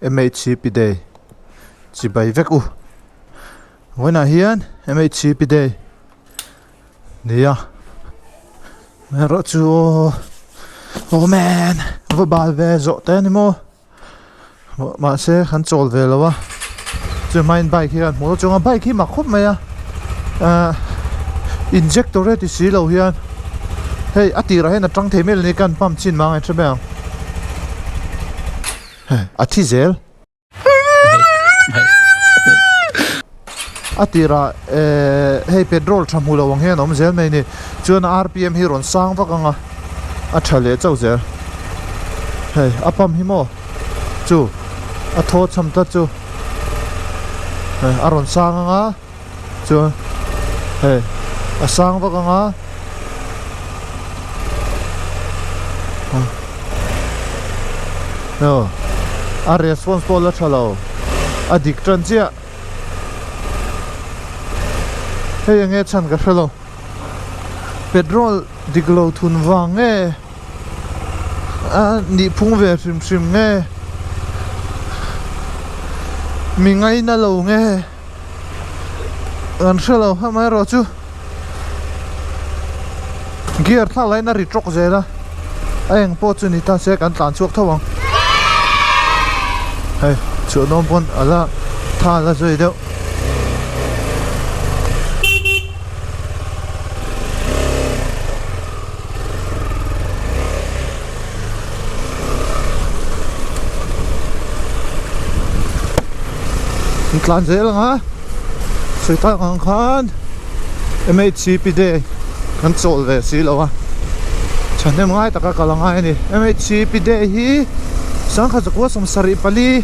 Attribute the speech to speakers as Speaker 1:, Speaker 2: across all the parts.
Speaker 1: MHCP Day chibai vek u. Vawiinah hian MHCP Day nia erawh chu aw man va bal ve zawh te ani maw mahse kan chawl ve lo a chu hmain bike hi a hmuh chuang a bike hi mak khawp mai a ahh injector e ti si lo hian hei a tirah hian a tang thei mial a ni kan pump chin mang a hre mai ang a thi zel. A tirah ehh hei petrol tha hmu lo ang hian a awm zel mai a ni chuan a rpm hi rawn sang vak ang a a tha leh chauh zel hei a pump hi maw chu a thaw cham tlat chu hei a rawn sang ang a chuan hei a sang vak ang a. Aw a response pawh la tha lo a dik tan chiah hei enge chhan ka hre lo petrol dik lo thun vang nge a nih phung ve hrim hrim nge mi ngaina lo nge. Kan hre lo amaherawh chu gear thlak laiin a ri tawk zel a a eng pawh chu ni ta se kan tlan chhuak tho ang hei chhuah dawn pawn a la tha la zui deuh. An tlan zel ang a sawi tak ang khan MHCP day kan chawl ve si lo a thahnem ngai taka kal a ngai a ni MHCP day hi sangkhat zakua 74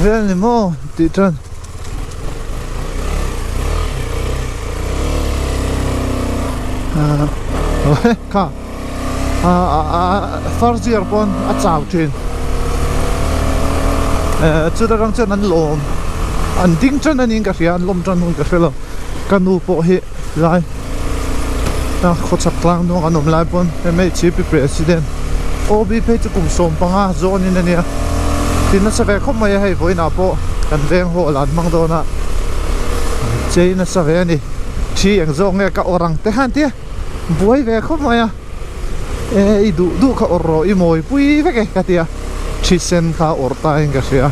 Speaker 1: vel ni maw tih tan. Kha first year pawn a chau thin chuta tang chuan an lawm an ding tan a niin ka hria an lawm tan hun ka hre lo ka nu pawh hi lai khawchhak tlang hnung an awm lai pawn MHCP president OB phei chu kum 15 zawn in a nia tin nasa ve khawp mai a hei vawiinah pawh kan veng hall ah an hmang dawn a chei nasa ve a ni thi eng zawk nge ka awrh ang te khan tia buai ve khawp mai a e i duh duh kha awrh rawh i mawi pui vek e ka tia thisen kha awrh ta in ka hria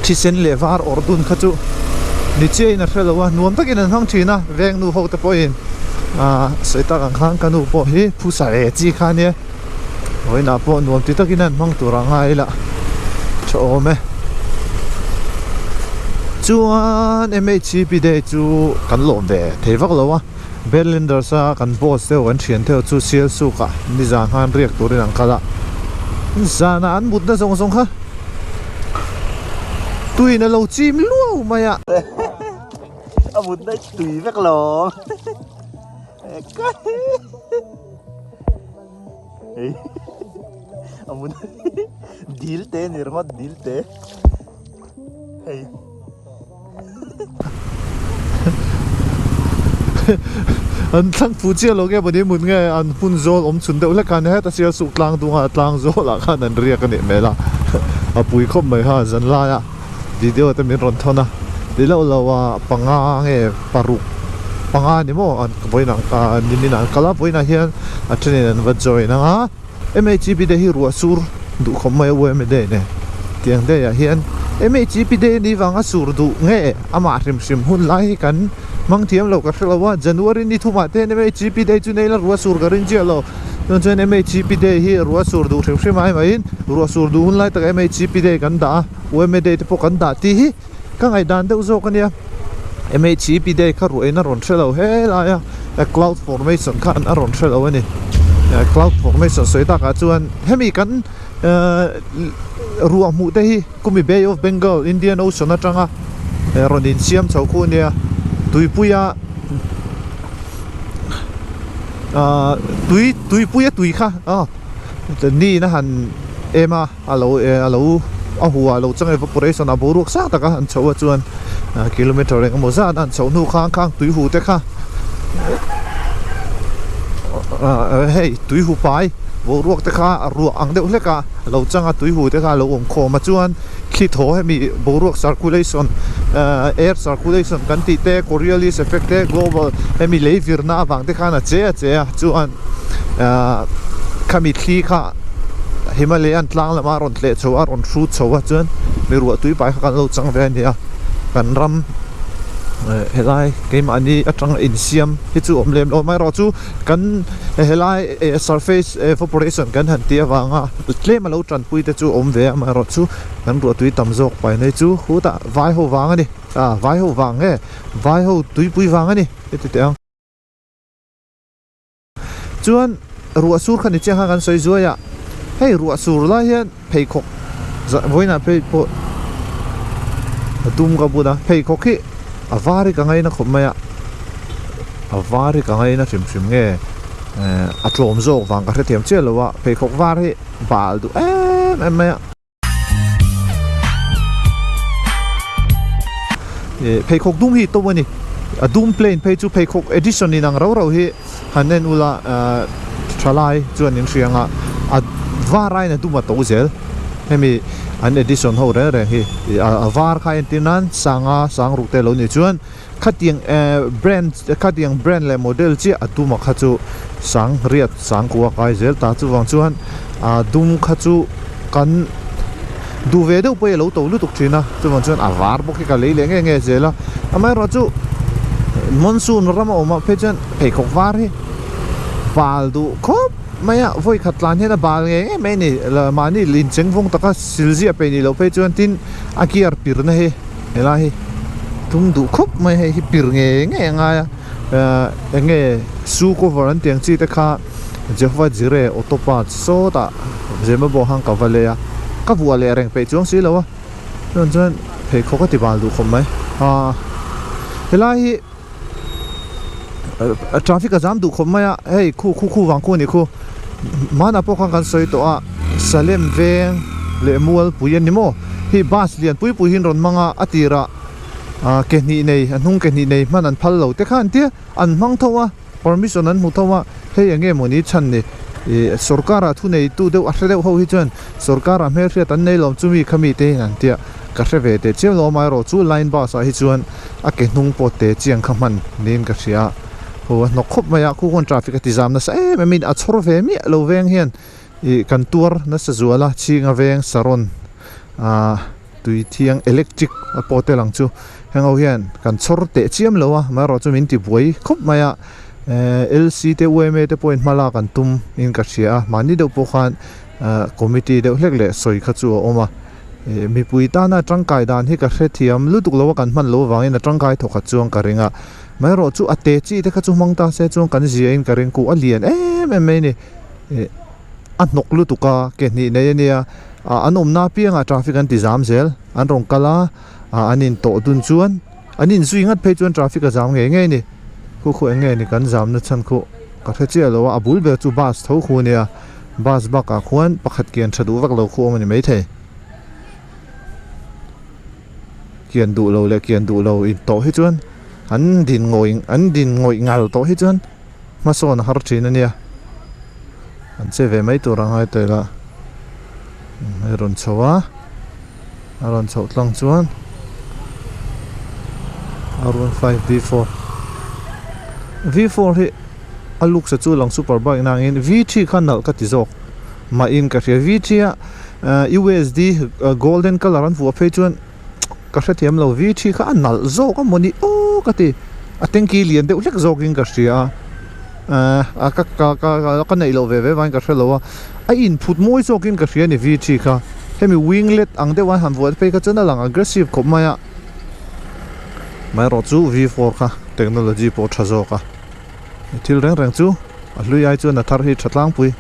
Speaker 1: thisen leh var awrh dun kha chu ni chiah in a hre lo a nuam takin an hmang thin a veng nu ho te pawhin ah sawi tak ang khan ka nu pawh hi phusa ve chi kha ania vawiinah pawh nuam ti takin an hmang tur a ngai ila tha awm e chuan MHCP day chu kan lawm ve thei vak lo a. Berlinders a kan boss deuh kan thian theuh chu Sialsuk ah nizan khan riak turin an kal a, zanah an mutna zawng zawng kha tuiin a lo chim luau mai a.
Speaker 2: A mutna i tui vek lo a mutna dil te ni ringawt dil te hei.
Speaker 1: An thlang fuh chiah lo nge mawni hmun nge an hmun zawl awm chhun deuh hlek a ni heta sial suk tlang dung a tlang zawl ah khan an riak a nih hmel a a pui khawp mai kha zan lai a video te min rawn thawn a ti loh loh a panga nge paruk panga ni maw an vawiin ah nimin ah an kal a vawiin ah hian a thenin an va join ang a. MHP te hi ruah sur duh khawp mai a UMA day nen tiang day ah hian MHP day anih vanga sur duh nge amah hrim hrim hun lai hi kan hmang thiam lo ka hre lo a January ni thumah te hian MHP day chu nei la ruah sur ka ring chiah lo chuan chuan MHP day hi ruah sur duh hrim hrim ai maiin ruah sur duh hun lai takah MHP day kan dah a UMA day te pawh kan dah tih hi ka ngaihdan deuh zawk ania MHEP day kha ruahin a rawn hre lo helai a cloud formation khan a rawn hre lo a ni cloud formation sawi takah chuan hemi kan ruah hmuh te hi kumi Bay of Bengal Indian Ocean atanga rawn insiam chho khu ania tuipuia tui tuipuia tui kha ni in a han em a. a lo eh a lo a hua lo chang evaporation a boruak sang taka an chhoh a chuan kilometer eng emaw zat an chhoh hnu khan khang tui hu te kha hei tui hu pai Boruak te kha a ruah ang deuh hlek a, a lo chang a, tui hu te kha a lo awm khawm a, chuan thli thaw hemi boruak circulation air circulation kan tih te, Coriolis effect te, global hemi lei virna avang te khan a che a che a, chuan khami thli kha Himalayan tlang lama a rawn tleh chho a, a rawn hrut chho a, chuan mi ruah tui pai kha kan lo chang ve a ni a, kan ram helai keimahni atanga insiam hi chu awm lem lo amaherawhchu. Kan helai surface evaporation kan han tih avanga tlem a lo tanpui te chu awm ve a, amaherawhchu kan ruahtui tam zawk pai nei chu hutah vai ho vang a ni, ah vai ho vang nge vai ho tuipui vang a ni heti teh ang. Chuan ruah sur kha ni chiang khan kan sawi zuai a, hei ruah sur lai hian pheikhawk vawiinah phei pawh a dum ka bun a pheikhawk hi a var hi ka ngaina khawp mai a a var hi ka ngaina hrim hrim nge eh a tlawm zawk vang ka hrethiam chiah lo a pheikhawk var hi bal duh em em mai a eh pheikhawk dum hi to a ni a dum plain phei chu pheikhawk edition inang rau rau hi. Han en ula thalai chuan in hria anga a var aiin a dum a to zel hemi an edition ho reng reng hi a var kha entir nan sanga sang ruk te lo nih chuan khatiang brand khatiang brand leh model chiah a dum a kha chu sang riat sang kua kai zel ta chuvang chuan a dum kha chu kan duh ve deuh pawh hi a lo to lutuk thin a chuvang chuan a var bawk hi ka lei leh nge nge zel a amaherawhchu monsoon ram a awm ah phei chuan pheikhawk var hi bal duh khawp mai a vawi khat tlan hian a bal ngei ngei mai a ni mahni incheng vawng taka sil ziah peih nih loh phei chuan tin a gear pir na hi helai hi tum duh khawp mai hei hi pir ngei ngei a ngai a eng nge shoe cover an tih ang chi te kha. Jehovah Jireh auto parts sawtah Zemabawh hang ka va lei a, ka vuah leh reng peih chuang si lo a, chuan chuan pheikhawk a ti bal duh khawp mai. Aa helai hi traffic a zam duh khawp mai a, hei khu khu khu vang khu a ni khu, hmanah pawh khan kan sawi tawh a, Salem veng leh Mualpui a ni maw, hei bus lian pui pui hi an rawn hmang a, a tirah ke hnih nei a hnung ke hnih nei hman an phal lo te kha an tia, an hmang tho a. Permission an hmu tho a, hei eng nge mawni chhan ni? Ih sorkar ah thu neitu deuh a hre deuh ho hi chuan sorkar ah hmelhriat an nei lawm chumi kha mi te hian an tia ka hre ve teh chiam lo amaherawh chu line bus ah hi chuan a ke hnung pawh te chiang kha hman niin ka hria a, ho a hnawk khawp mai a, khu khawn traffic a ti zam nasa em em in a chhawr ve miah lo veng hian ih kan tuar nasa zual a chhinga veng saron ah tui thiang electric a pawh tel ang chu heng ho hian kan chhawr teh chiam lo a amaherawh chu min ti buai khawp mai a ehh L C te U M A te pawhin hma lak an tum in ka hria a mahni deuh pawh khan ahh committee deuh hlek leh sawi kha chu a awm a ih mipui tana tangkai dan hi ka hrethiam lutuk lo a kan hman loh avangin a tangkai thawkhat chuan ka ring a amaherawh chu a te chi te kha chu hmang ta se chuan kan zia in ka ring kuh a lian em em mai a ni ih a hnawk lutuk a ke hnih nei a nia. Ah an awmna apiangah traffic an ti zam zel an rawn kal a ah an in tawh dun chuan an in zui ngat phei chuan traffic a zam ngei ngei a ni khu khu eng nge ni kan zam na chhan khuh ka hre chiah lo a a bul ber chu bus tho khu a nia bus bakah khuan pakhat kian tha duh vak lo khu awm a ni maithei kian duh lo leh kian duh lo in tawh hi chuan an din ngawih an din ngawih ngal tawh hi chuan. Hmasawn a har thin a nia an che ve mai tur a ngai tawh ila a rawn chho a a rawn chhoh tlang chuan r one five v four v four hi a looks a chu lang super bike nangin v three kha nalh ka ti zawk mahin ka hria v three a u s d golden colour an vuah phei chuan. Ka hrethiam lo vi thi kha a nalh zawk a mawni aw ka ti a tanky lian deuh hlek zawkin ka hria a eh ka ka ka ka neih loh ve ve vangin ka hre lo a a inphut mawi zawkin ka hria a ni vi thi kha hemi winglet ang deuh a han vuah phei kha chuan a lang aggressive khawp mai a amaherawh chu v four kha technology pawh a tha zawk a thil reng reng chu a hlui ai chuan a thar hi tha tlangpui.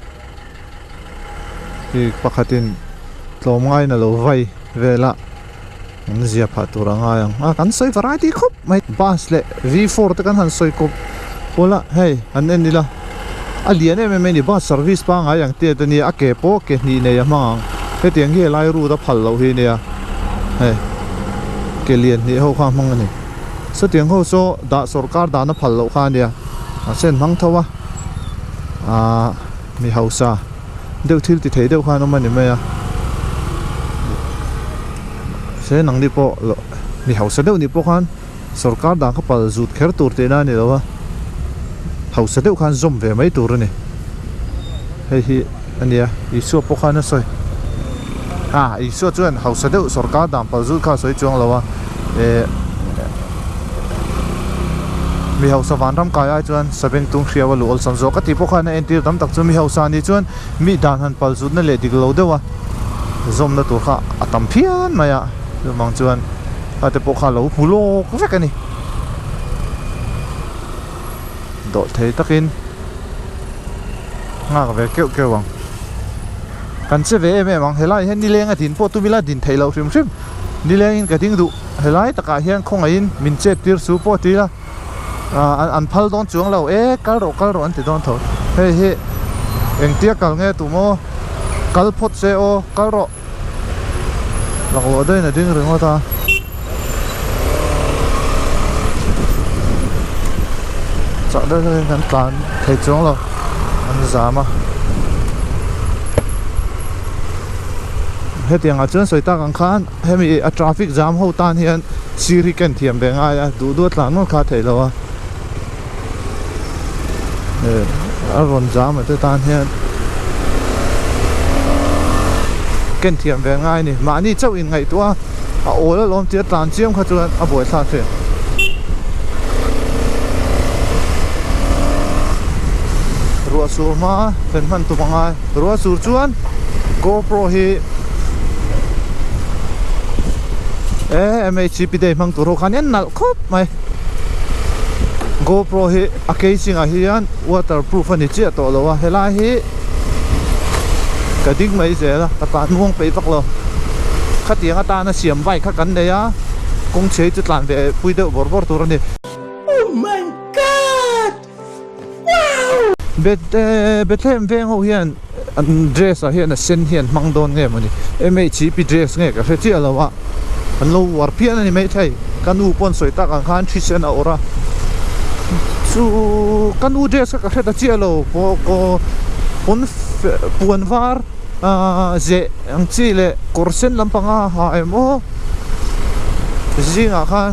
Speaker 1: Khi pakhatin tlawmngaiin a lo vai vel a an zia phah tur a ngai ang a kan sawi variety khawp mai bus leh v four te kan han sawi kawp pawl a hei han en ila a lian em em mai a ni bus service pangngai ang tiat a nia a ke pawh ke hnih nei a hmang ang hetiang hi helai route a phal loh hi a nia hei ke lian hnih ho kha a hmang a ni sawtiang ho saw dah sawrkar dan a phal loh kha a nia mahse an hmang tho a aaa. Mi hausa. deuh thil ti thei deuh khan awm a ni mai a se nangni pawh mi hausa deuh ni pawh khan sorkar dan kha pal zut kher tur tihna a ni lo a hausa deuh khan zawm ve mai tur a ni hei hi a nia Isua pawh khan a sawi a Isua chuan hausa deuh sorkar dan pal zut kha a sawi chuang lo a eh mi hausa vanram kai ai chuan sabengtung hriau a luh awlsam zawk a tih pawh khan a entir tam tak chu mi hausa nih chuan mi dan han pal zutna leh dik lo deuh a zawmna tur kha a tam phian mai a chuvang chuan a te pawh kha a lo hmu lawk vek a ni dawh thei takin nghak ve keuh keuh ang kan che ve em em ang helai hian nileng a din pawh tum ila din theih loh hrim hrim nilengin ka ding duh helai takah hian khawngaihin min chet tir su pawh ti ila ah an phal dawn chuang lo e kal rawh kal rawh an ti dawn tho hei hi engtia kal nge tum aw kal phawt se aw kal rawh laklawh deuhin a ding ringawt a. Chah deuh deuhin kan tlan thei chuang lo an zam a hetiang ah chuan sawi tak ang khan hemi a traffic jam ho tan hian sir hi ken thiam ve ngai a duh duh a tlan ngawt kha a theih loh a a rawn zam a te tan hian ken thiam ve ngai a ni mahni chauh in ngaihtuah a a awl alawm tia tlan chiam kha chuan a buaithlak thin. Ruah sur hma fen hman tum a ngai ruah sur chuan GoPro hi e MHCP day hmang tur ho khan hian nalh khawp mai. GoPro hi a casing ah hian waterproof a ni chiah tawh lo a helai hi ka ding mai zel a ka tlan muang peih vak lo khatiang atana siam bike kha kan nei a kawng chhia hi chu tlan ve pui deuh bawr bawr tur a ni.
Speaker 2: Oh my God! Wow!
Speaker 1: Bet Bethlehem veng ho hian an dress ah hian a sen hi an hmang dawn nge mawni MHP dress nge ka hre chiah lo a an lo uar phian a ni maithei ka nu pawn sawi tak ang khan thi sen a awrh a chu ka nu dress kha ka hre ta chiah lo kaw pawn puan var ahh zeh ang chi leh kawr sen lampanga ha em aw zingah khan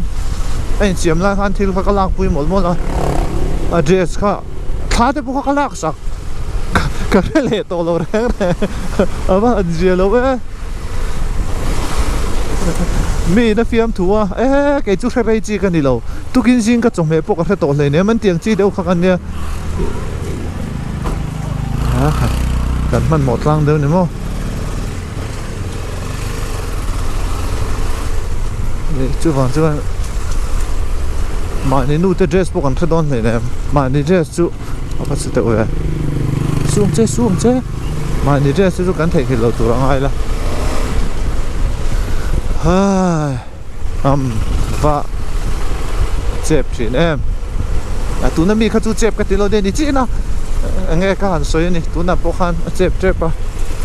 Speaker 1: a insiam lai khan thil kha ka lakpui mawlh mawlh a a dress kha thla te pawh kha ka lak sak ka hre leh tawh lo reng reng a va han zia lo e mi in a fiam thu a e kei chu hre rei chi ka ni lo tukin zing ka chawhmeh pawh ka hre tawh hleinem an tiang chi deuh kha ka nia kan hmanhmawh tlang deuh ni maw. Chuvang chuan mahni nu te dress pawh kan hre dawn hleinem mahni dress chu a va chhe deuh ve sum che sum che mahni dress te chu kan theihnghilh loh tur a ngai la hai am va chep thin em a tuna mi kha chu chep ka ti lo ni chiah a enge ka han sawi a ni tunah pawh khan a chep tep a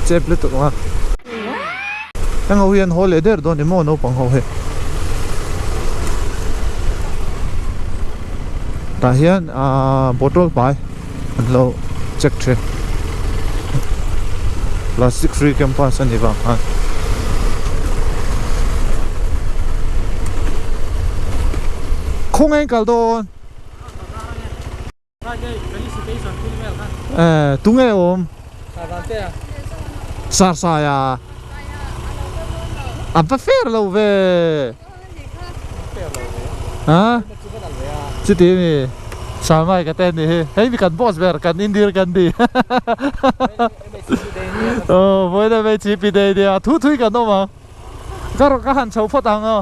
Speaker 1: chep lutuk ang a. Heng ho hi an haw leh der dawn emaw naupang ho hi. Tah hian ahh bottle pai an lo check thin plastic free campus a nih vang khan. Khawngaih kal dawn. Eh tunge awm Sarsai a a va fair lo ve ha chuti ami Salmai ka te ni hi hei mi kan boss ber kan Indira Gandhi aw vawiin MHP day nia thu thui kan awm ang. Ka rawn ka han chho phawt ang aw.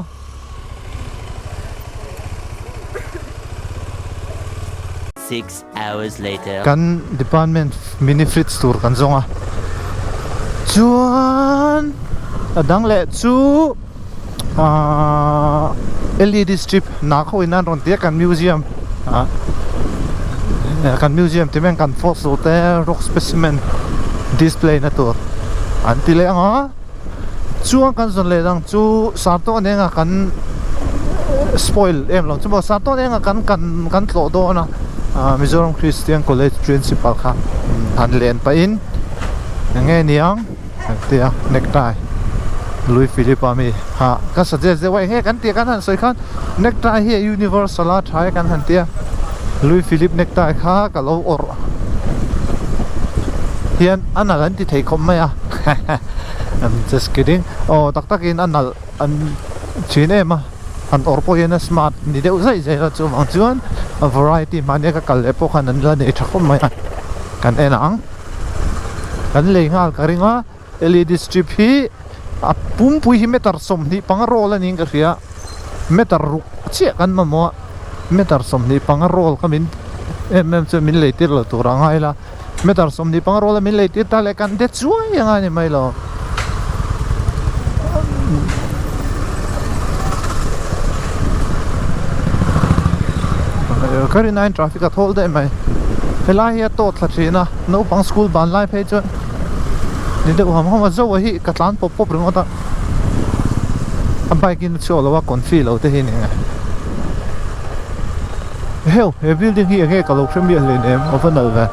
Speaker 3: Six hours later.
Speaker 1: Kan department mini fridge tur kan zawng a chuan a dang leh chu ahh led strip nak ho in an rawn ti a kan museum ah kan museum ti mai ang kan fossil te rock specimen display na tur an ti leh ang a. Chuan kan zawn leh dang chu Sartawh nenga kan spoil em lo chu maw Sartawh nenga kan kan kan tlawh dawn a Mizoram Christian College Principal kha han len pahin Eng nge niang kan ti a necktie Louis Philippe a mi ha ka suggest deuh a eng nge kan tih kan han sawi khan necktie hi a universal a tha e kan han ti a Louis Philippe necktie kha ka lo awrh hian a nalh an ti thei khawp mai a I'm just kidding aw tak takin a nalh an thin em a an awrh pawh hian a smart ni deuh zaih zaih a chuvang chuan a variety mahnia ka kal leh pawh khan an la nei tha khawp mai a kan en ang. Kan lei nghal ka ring a, led strip hi a pumpui hi meter 25 roll a niin ka hria, meter ruk chiah kan mamawh a, meter 25 roll kha min em em chuan min lei tir lo tur a ngai la, meter 25 roll a min lei tir ta leh kan de chuai anga ni mai lo. Ka rin aiin traffic a thawl daih mai helai hi a tawt thla thin a naupang school ban lai phei chuan ni deuh ham ham a zo a hi ka tlan pawp pawp ringawt a a bike in a chhuak lo a confi lo te hi ni nge heu he building hi enge ka lo hre miah hlein em a va nalh ve.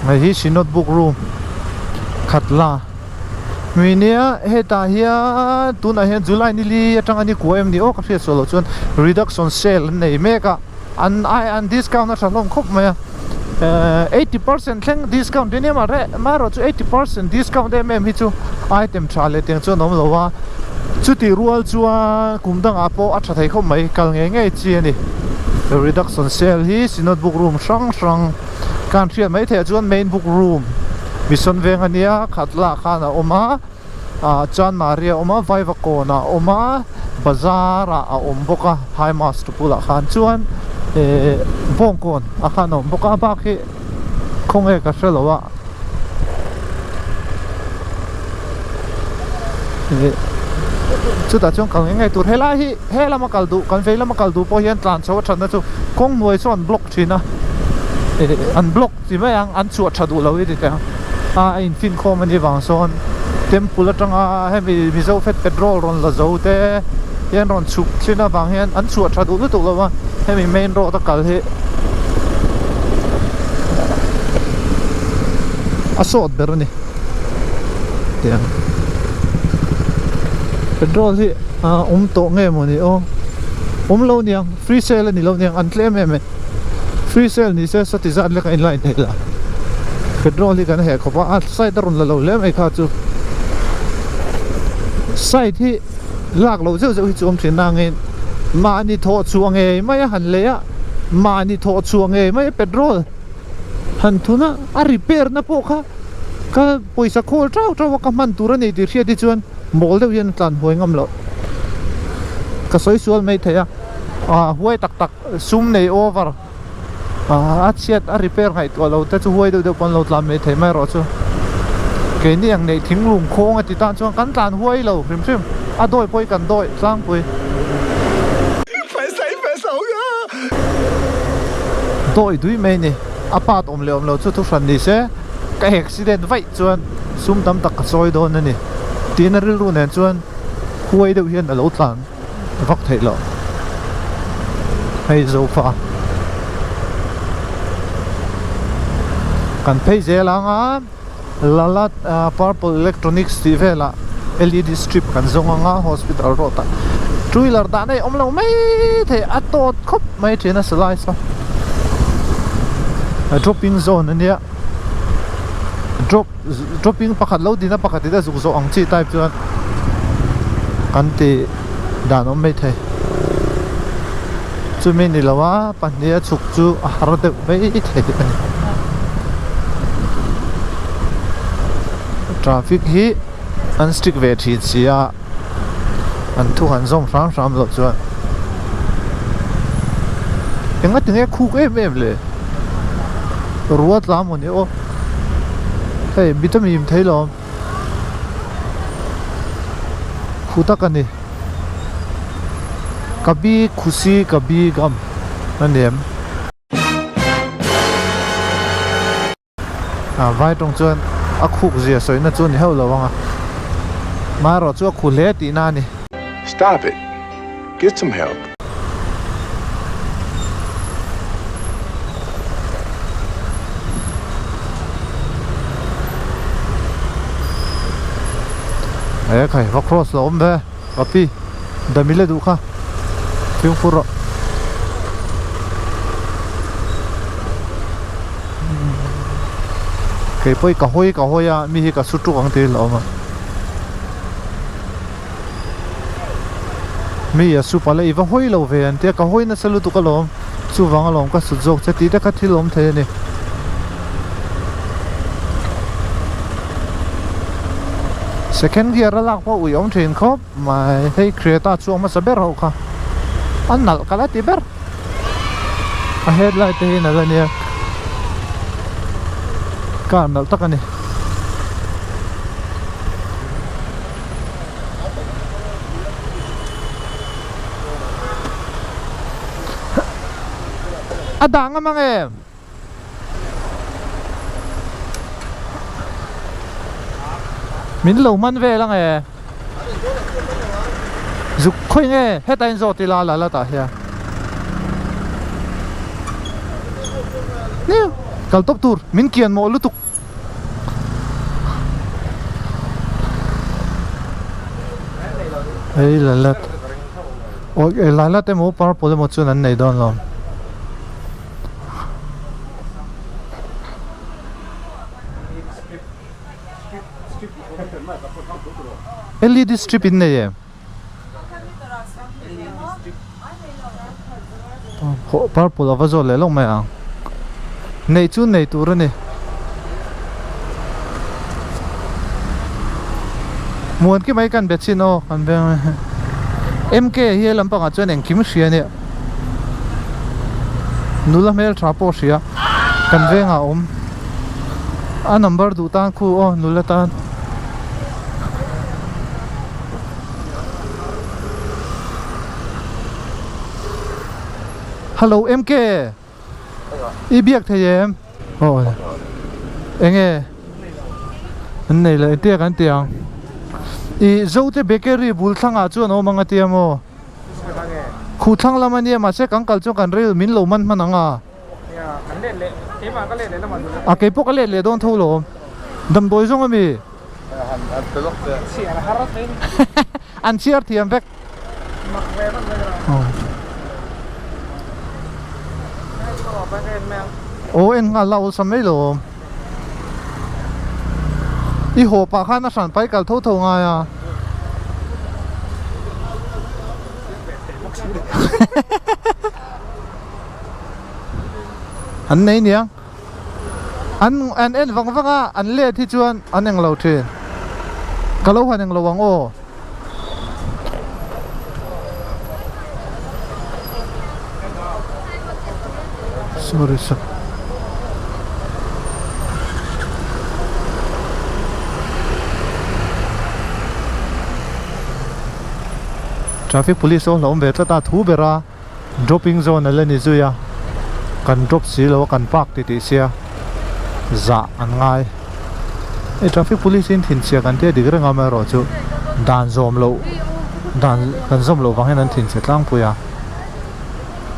Speaker 1: Hei hi Synod book room khat la mi nia hetah hian tunah hian July ni li atanga ni kua em ni aw ka hriat sual loh chuan reduction sale an nei mek a an ai an discount a tha hlawm khawp mai a ehh 80% thleng discount te nia reh amaherawhchu 80% discount em em hi chu item tha leh tiang chuan a awm lo a chutih rual chuan kum dangah pawh a tha thei khawp mai kal ngei ngei chi a ni reduction sale hi Synod book room hrang hrang Kan hriat mai theih ah chuan main book room mission veng a nia khat lah khan a awm a ah chan mari a awm a vaivakawn ah a awm a bazar ah a awm bawk a high master bulah khan chuan eh bawngkawn ah khan a awm bawk a a bak hi khawnge ka hre lo a eh chutah chuan kal ngei ngei tur helai hi he lama kal duh kan vei lama kal duh pawh hian tlan chho a thatna chu kawng hnuai sawn block thin a eh an block ti mai ang an chhuah tha duh lo hi ti teh ang a a in fin khawm a nih vang sawn temple atanga hemi mizo fet petrol rawn la zo te hian rawn chhuk thin avang hian an chhuah tha duh lutuk lo a hemi main road a kal hi a sawt ber a ni tiang petrol hi a awm tawh nge mawni aw awm lo niang. Free sale a ni lo niang an tlem em e. Free sale ni se sawti zat lek a in line theih la. Petrol hi kan heh khawp a, a side a rawn la lo hle mai kha chu. Side hi lak loh zeuh zeuh hi chu awm thin nangin mahni thawh chhuah ngei mai a han lei a, mahni thawh chhuah ngei mai a petrol han thun a, a repair na pawh kha ka pawisa khawl tau tau a ka hman tur a ni tih hriat hi chuan mawl deuh hian a tlan huai ngam loh. Ka sawi sual mai thei a, ah huai tak tak sum nei over ah a chhiat a repair ngaihtuah lo te chu huai deuh deuh pawh an lo tlan mai thei mai erawh chu keini ang neih thinglung khawng a ti tan chuan kan tlan huai lo hrim hrim a dawi pawh hi kan dawi tlangpui. Dawi dui mai a ni a part awm leh awm lo chu thu hran ni se ka accident vaih chuan sum tam tak ka chawi dawn a ni tiin a rilru nen chuan huai deuh hian a lo tlan vak theih loh hei zofa kan phei zel ang a lalat purple electronics tih velah led strip kan zawng ang a hospital road ah two wheeler dah na hi awm lo mai thei a tawt khawp mai thin a silai saw dropping zone ania drop dropping pakhat lo din a pakhat in a zuk zawh ang chi type chuan kan tih dan awm mai thei chumi ni lo a pahnih a chhuk chu a har deuh mai thei a ni traffic hi an strict ve thin si a an thu han zawm hram hram loh chuan engatinge khuk em em le ruat la mawni aw. Hei mit a mim thei lo khu tak a ni Kabhi Khushi Kabhi Gham a ni em ah vai tawng chuan a khuk zia sawina chu a ni hauh lo ang a maherawh chu a khu hle tihna a ni.
Speaker 4: Stop it. Get some help.
Speaker 1: E khai va cross lo awm ve ka pi dami le duh kha fimkhur rawh. Kei pawh hi ka hawi ka hawi a mi hi ka su tuk ang tih a awm a mi a su palh a i va hawi lo ve an tia ka hawi nasa lutuk alawm chuvang alawm ka sut zawk che tih te kha thil awm thei a ni. Second gear a lak pawh ui awm thin khawp mai hei Creta chuang hmasa ber ho kha a nalh ka la ti ber a headlight te hi nalh a nia car nalh tak a ni. A dang a mang em? Min lo man vel ang e. Zuk khawi nge heta in zawt ila la la tah hian. Niu kal tawp tur min kian mawh lutuk. Ei la la awi la la te maw purple emaw chuan an nei dawn lo. Led strip in nei em? Purple a va zawt leh lawk mai ang. Neih chu nei tur a ni. Muan ki mai kan be chin aw kan veng MK hi he lampangah chuan engkim hria ania nula hmel tha pawh hria kan vengah a awm a number duh tan khu aw nula tan Hello MK I biak thei em? Aw enge an nei leh engtia kan ti ang I Zote bakery bul thlangah chuan a awm ang a tia maw? Khu thlang lam a nia mahse kan kal chuan kan ril min lo man hman ang a. A kei pawh ka let leh dawn tho lo awm. Damdawi zawng ami? An chhiar thiam vek. Aw en nghal la awlsam mai lo awm. I haw pah khan a hran pai kal tho tho ngai a. An nei niang. An an en vang vang a an let hi chuan an englo thin. Ka lo han englo ang aw. Sorry sir. Traffic police ho hlauhawm ve tlat a thu ber a dropping zone a la ni zui a kan drop si lo a kan park ti tih sia zah an ngai hei traffic police in thinchhia kan tia dik reng a amaherawhchu dan zawm loh dan kan zawm loh vang hian an thinchhe tlangpui a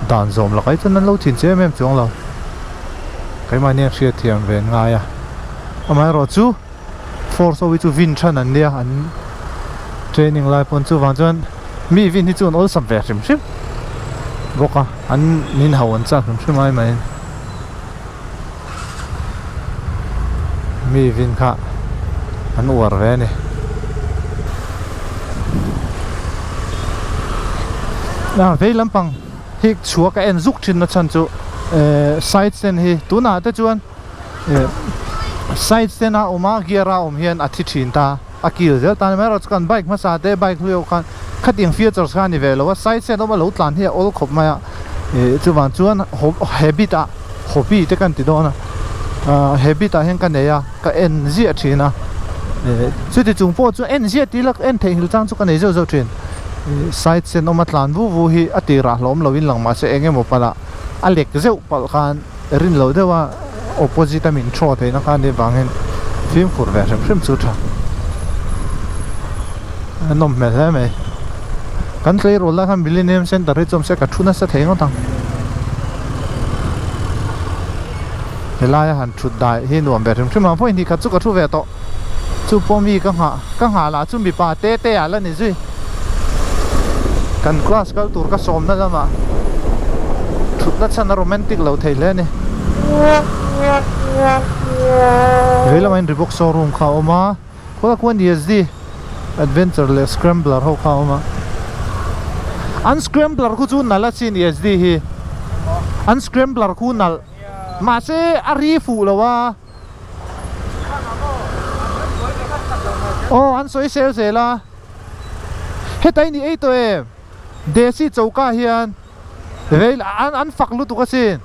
Speaker 1: dan zawm lakah hi chuan an lo thinchhe em em chuang lo keimahni an hriatthiam ve an ngai a amaherawhchu. Force ho hi chu vin than an nia an training lai pawn chuvang chuan mi vin hi chu an awlsam ve hrim hrim bawk a an min ho an chak hrim hrim ai mai mi vin kha an uar ve a ni. A vei lampang hi chhuak a en zuk thin na chhan chu eh side stand hi tunah te chuan. Side stand a awm a gear a awm hian a thi thin ta a kil zel ta ni mai erawh chu kan bike hmasa te bike hlui ho khan khatiang features kha a ni ve lo a side stand awm a lo tlan hi a awl khawp mai a ih chuvang chuan habit ah hobby te kan ti dawn a ah habit ah hian ka nei a ka en ziah thin a ih chuti chung pawh chu en ziah tih lak en theih nghilh chang chu ka nei zeuh zeuh thin ih side stand awm a tlan vu vu hi a tirah hlawm lo in lang mahse eng emaw palh ah a lek zeuh palh khan. Rin loh deuh a opposite a min throw theihna kha anih vangin fimkhur ve hrim hrim chu tha a nawm hmel hle mai. Kan tleirawl lai khan Millennium Centre hi chu awm se ka thu nasa thei ngawt ang. Helaia han thut dai hi nuam ve hrim hrim ang pawhin hnih khat chu ka thu ve tawh. Chu pawh mi ka nghah ka nghah lah chu mipa te te ah la ni zui. Kan class kal tur ka sawmna lamah thutna chhan a romantic lo thei hle a ni. Vei lamah hian Reebok showroom kha a awm a, khaw khuan ESD adventure leh scrambler ho kha a awm a. An scrambler khu chu nalh a chin ESD hi. An scrambler khu nalh mahse a ri fuh lo a. Aw an sawi sel zel a heta i ni ei tawh em desi choka hian rel an an fak lutuk asin.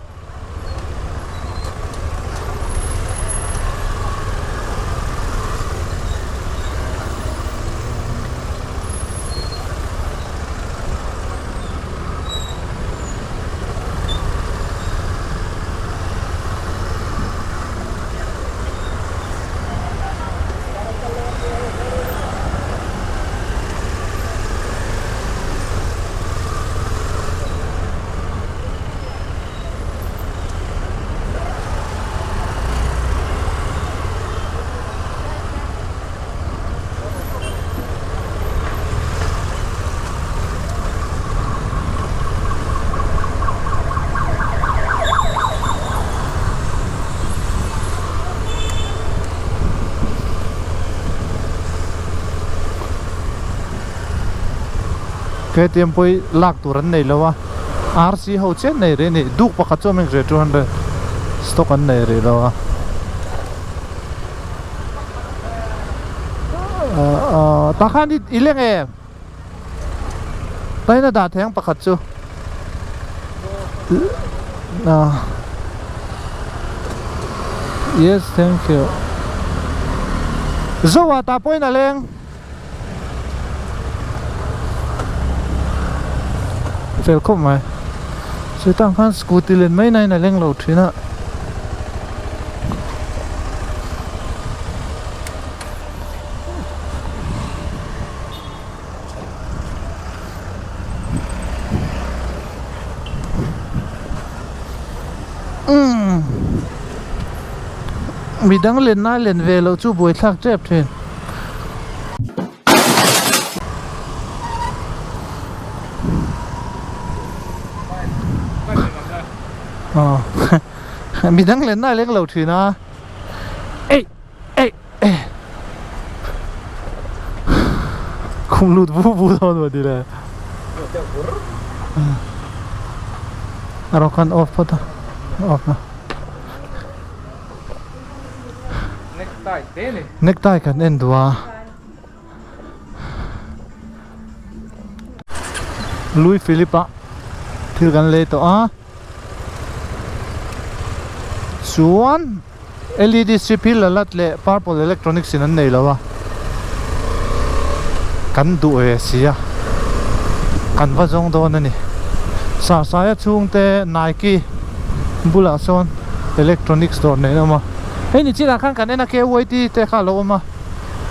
Speaker 1: KTM pawh hi lak tur an nei lo a RC ho chiah an nei rih a ni duk pakhat chu a meng 200 stock an nei rih lo a. Tah khan i leng em? Tain a dah thei ang pakhat chu. Yes, thank you. Zoa tah pawhin a leng. Fel khawp mai. Chutah khan scooty len mai nain a leng lo thin a. Umm midang len na len ve loh chu buaithlak tep thin. Midang len na leng lo thin a ei ei ei khum lut vu vu dawn maw tile a rawh khan off phawt a off na necktie kan en duh a. Louis Philippe a thil kan lei tawh a chuan led strip hi la lat leh purple electronics in an nei lo a kan duh ve si a kan va zawng dawn a ni sahsaia chhungte Nike bulah sawn electronics dawr nen a awm a hei ni chinah khan kan en a K_Y_T te kha a lo awm a.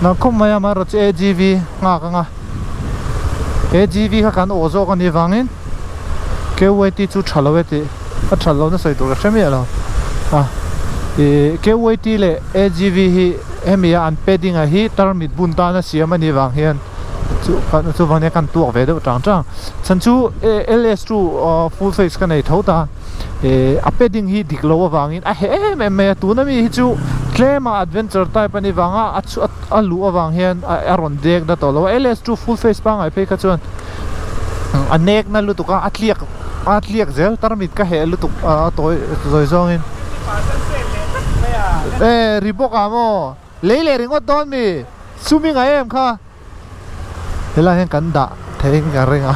Speaker 1: Nang khawp mai a amaherawh chu AGV nghak anga AGV kha kan awh zawk a nih vangin KYT chu tha lo e tih a tha lo na sawi tur ka hre miah lo a ih KYT leh AGV hi hemi a an padding ah hi tarmit bun tana siam a nih vang hian chu chuvang hian kan tuak ve deuh tang tang chhan chu LS2 full face ka nei tho ta. Eh a padding hi dik loh avangin a heh em em mai a tuna mi hi chu tlem a adventure type a ni vanga a chhu a luh avang hian a rawn dek na tawh lo a ls chu full face pangngai phei kha chuan a nek na lutuk a a tliak a tliak zel tarmit ka heh lutuk a tawi zawi zawngin eh ri bawk ah maw lei leh ringawt dawn mi sum i ngaih em kha. Helai hian kan dah theihin ka ring a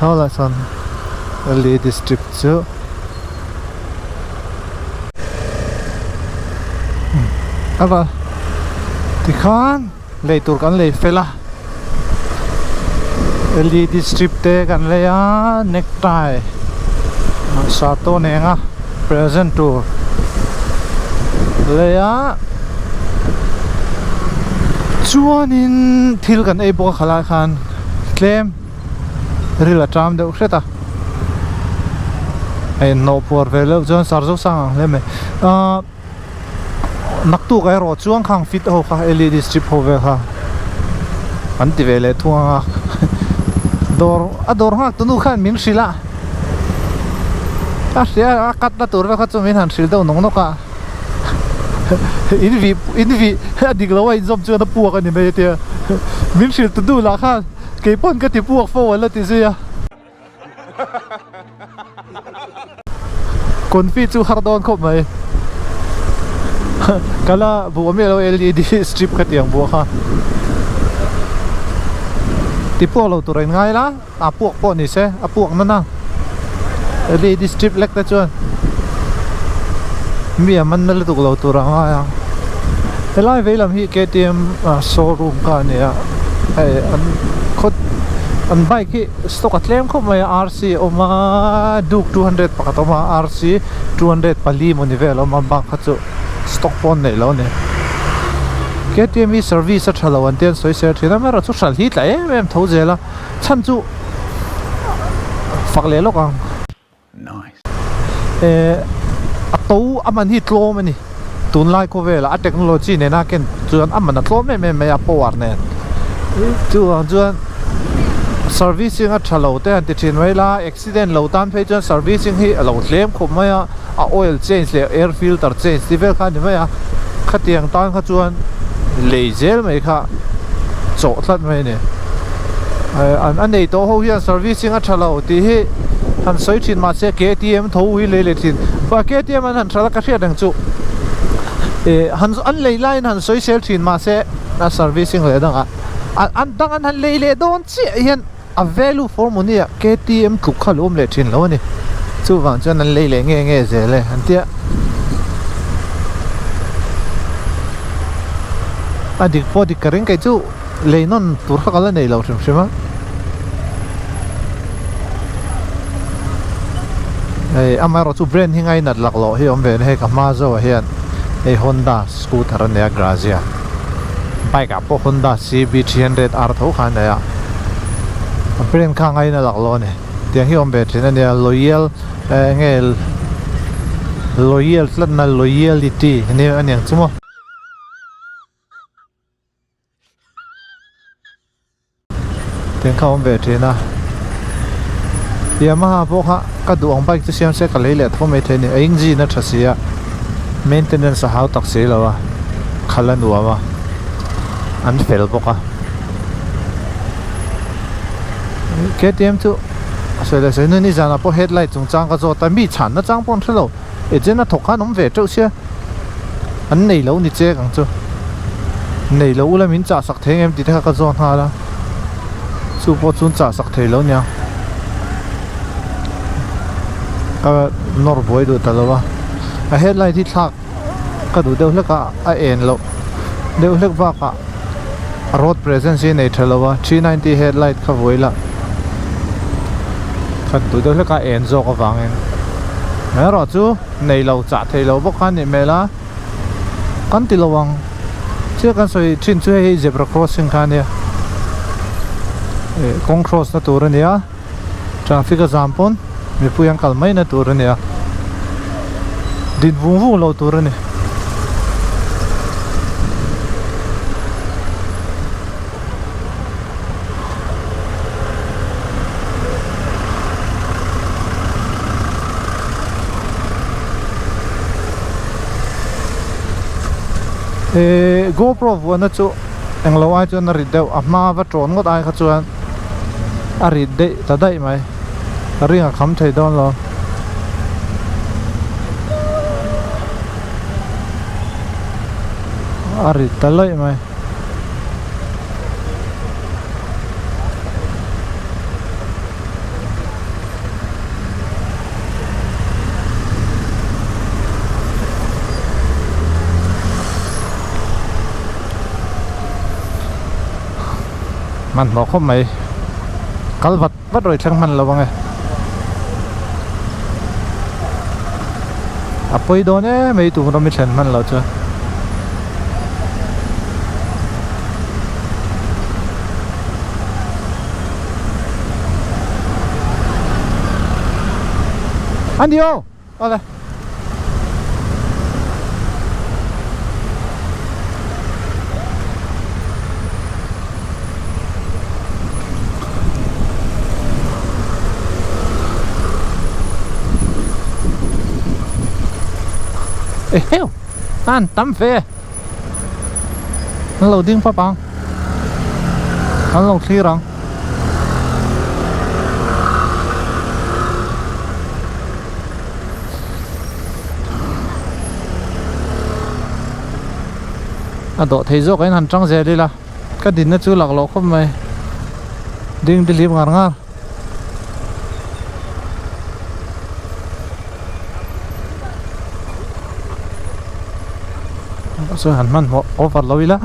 Speaker 1: hawlah chuan led strip chu a tikhan lei tur kan lei fel a led strip te kan lei a necktie sato neng a present tur lei a chuanin thil kan ei bawk a khalai khan tlem ril a ṭam deuh hret a hei hnawh puar ve deuh chuan sar zo sang ang hle mai ahh. Naktuk erawh chuan khang fit ho kha led strip ho vel kha an ti ve leh thung ang a dawr a dawr nghak tu nu khan min hrilh a a hria a cut na tur vel kha chu min han hrilh deuh nawk nawk a in vih in vih a dik lo a inzawm chuan a puak a ni mai a tia min hrilh tu nu lah khan keipawn ka ti puak fo a la ti zui a. Confi chu har dawn khawp mai kala buh awm ilo led strip kha tiang buah kha ti puak lo tur a in ngai la a puak pawh ni se a puak nana led strip lek te chuan mi a man na lutuk lo tur a ngai a helai veilam hi ktm showroom kha a ni a hei an khaw an bike hi. Stock a tlem khawp mai a RC a awm a Duke 200 pakhat a awm a RC 200 pali mawni vel a awm a bak kha chu stock pawh an neih loh a ni. KTM hi service a tha lo an ti a an sawi sel thin a amaherawhchu hralh hi tla em em tho zel a chhan chu fak leh lawk ang. Eh a to a man hi tlawm a ni tunlai khawvelah a technology nena ken chuan a man a tlawm em em mai a power nen chuvang chuan servicing a tha lo te han ti thin mai la accident lo tan phei chuan servicing hi a lo tlem khawp mai a a oil change leh air filter change tih vel kha a ni mai a khatiang tan kha chuan lei zel mai kha chawh tlat mai a ni a nei tawh ho hian servicing a tha lo tih hi han sawi thin mahse KTM tho hi lei leh thin ba KTM an han hralh a ka hriat reng chu eh han an lei laiin han sawi sel thin mahse a servicing leh dangah an dang an han lei leh dawn chiah hian a value for money ah KTM tluk kha a lo awm leh thin lo a ni chuvang chuan an lei leh nge nge zel e an tia a dik pawh dik ka ring kei chu lei nawn tur kha ka la nei lo hrim hrim a hei amaherawh chu brand hi ngainat laklawh hi a awm ve a ni hei ka hma zawh ah hian hei Honda scooter a nia Grazia bike ah pawh Honda CB 300 R tho kha a nei a a brand kha ngaina laklawh a ni tiang hi a awm ve thin a nia loyal eh eng nge loyal tlatna loyality a niang chu maw. Tiang kha a awm ve thin a Yamaha pawh kha ka duh ang bike chu siam se ka lei leh tho mai thei a ni a engine a tha si a maintenance a hau tak si lo a khal a nuam a an fel bawk a KTM chu a sawi leh sawi nu nizanah pawh headlight chungchang ka zawt a mi chhanna chang pawh an hre lo Agent a thawk khan awm ve teuh sia an nei lo ni chek ang chu nei lo ula min chah sak thei ang em tih te kha ka zawn nghal a chu pawh chu an chah sak thei lo nia ka nawr buai duh ta lo a a headlight hi thlak ka duh deuh hlek a a en loh deuh hlek bakah road presence hi nei tha lo a 390 headlight kha vawi lah khat duh deuh hlek a en zawk avangin erawh chu nei lo chah thei lo bawk kha a nih hmel a kan ti lo ang chiah kan sawi thin chu hei hi zebra crossing kha a nia eh kawng cross na tur a nia traffic a zam pawn mipui an kal mai na tur a nia din vung vung loh tur a ni. Ehh GoPro vuahna chu englo ai chuan a rit deuh a hma va tawn ngawt ai kha chuan a rit daih ta daih mai ka ring a kham thei dawn lo. A rit ta laih mai. Hmanhmawh khawp mai kal vat vat rawih thleng hman lo ang e a pawi dawn em mai tum ram i thlen hman loh chuan. Andy aw awle. An tam ve. An lo ding pap ang. An lo thlir ang. A dawh thei zawk ah hian han tang zel ila ka dinna chu lak loh khawp mai ding dihlim ngar ngar. Chuan han hmanhmawh over lo ila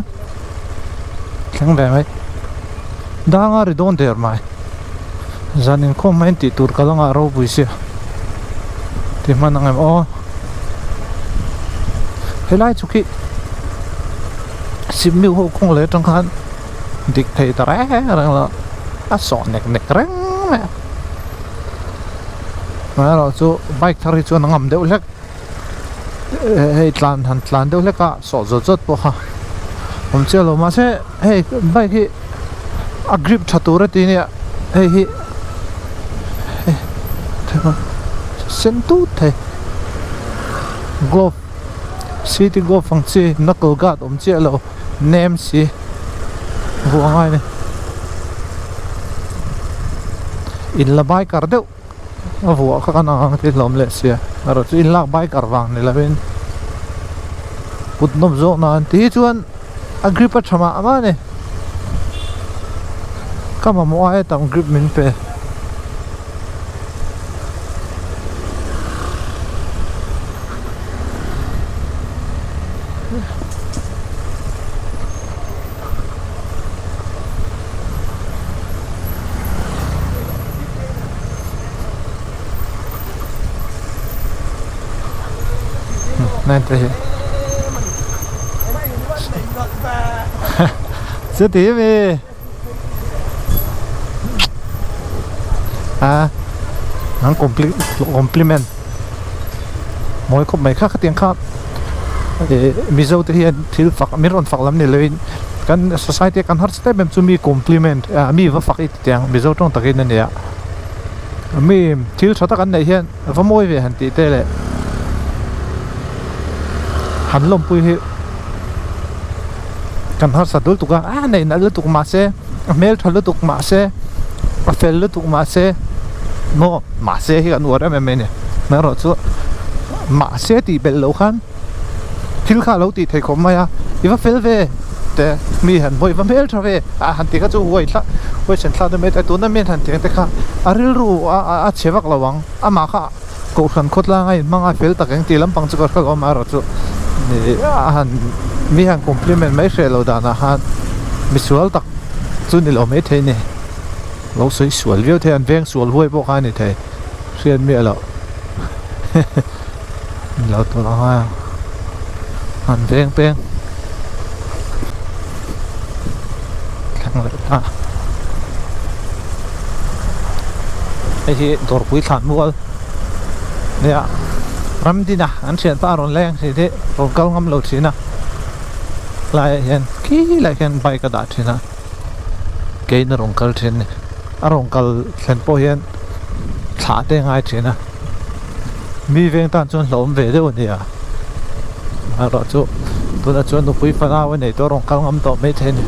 Speaker 1: thleng ve mai dang a ri dawn der mai zan inkhawm hma in tih tur ka la ngah ropui sia ti hman ang em aw helai chu khi sim miu ho kawng leh atang khan dik thei ta reng reng lo a sawh nek nek reng mai a amaherawhchu bike thar hi chuan a ngam deuh hlek. Hei tlan han tlan deuh hlek a sawh zawt zawt pawh kha awm chiah lo mahse hei bike hi a grip tha tur a ti nia hei hi sen tut thei glove city glove ang chi knuckle guard awm chiah lo nem si vuah a ngai a ni in la biker deuh. A vuah kha kan ang ang te hlawm leh sia erawh chu inlak biker vang ni lovin kut nawm zawk nan ti hi chuan a grip a tha mah mah a ni ka mamawh aia tam grip min pe. Chuti mi a an compliment mawi khawp mai kha khatiang kha Mizo te hian thil fak min rawn fak lam ni loin kan society a kan harsa em em chu mi compliment mi va fak i ti teh ang Mizo tawng takin a nia mi thil tha tak an neih hian va mawi ve han tih te leh han lawmpui hi kan harsa lutuk a a neih nalh lutuk mahse a hmel tha lutuk mahse a fel lutuk mahse maw mahse hi kan uar em em mai a ni amaherawhchu mahse tih belh loh khan thil kha a lo tih theih khawp mai a i va fel ve te mi han hawi va hmel tha ve a han ti kha chu huai thla huai sen thlak deuh mai te tuna mi han ti ang te kha a rilru a chhe vak lo ang amah kha kohhran khawtlang a inhmang a fel tak eng tih lampang chu ka hre lo amaherawh chu a han mi han compliment mai hreh lo danah khan misual tak chu ni lo maithei a ni lo sawi sual viau thei an veng sual huai pawh kha a ni thei hriat miah loh. Lo tawlh ang a an veng peng thleng leh ta hei hi dawrpui thlan mual nia ramdina an thianpa a rawn leng thin hi rawn kal ngam lo thin a laiah hian khi lai khian bike a dah thin a kein a rawn kal thin a ni a rawn kal thlen pawh hian thlah te a ngai thin a. Mi veng tan chuan hlauhawm ve deuh a ni a erawh chu tunah chuan nupui fanau a nei tawh a rawn kal ngam tawh maithei a ni.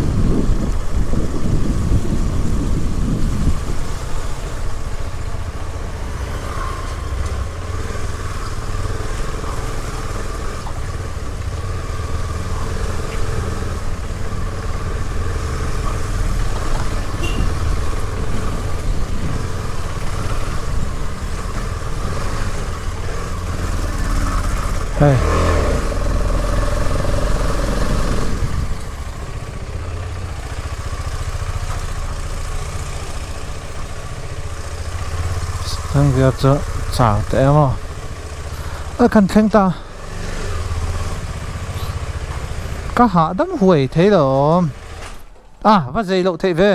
Speaker 1: Hei Sangha chu chau teh em aw a kan thleng ta ka hahdam huai thei lo a va zei loh theih ve.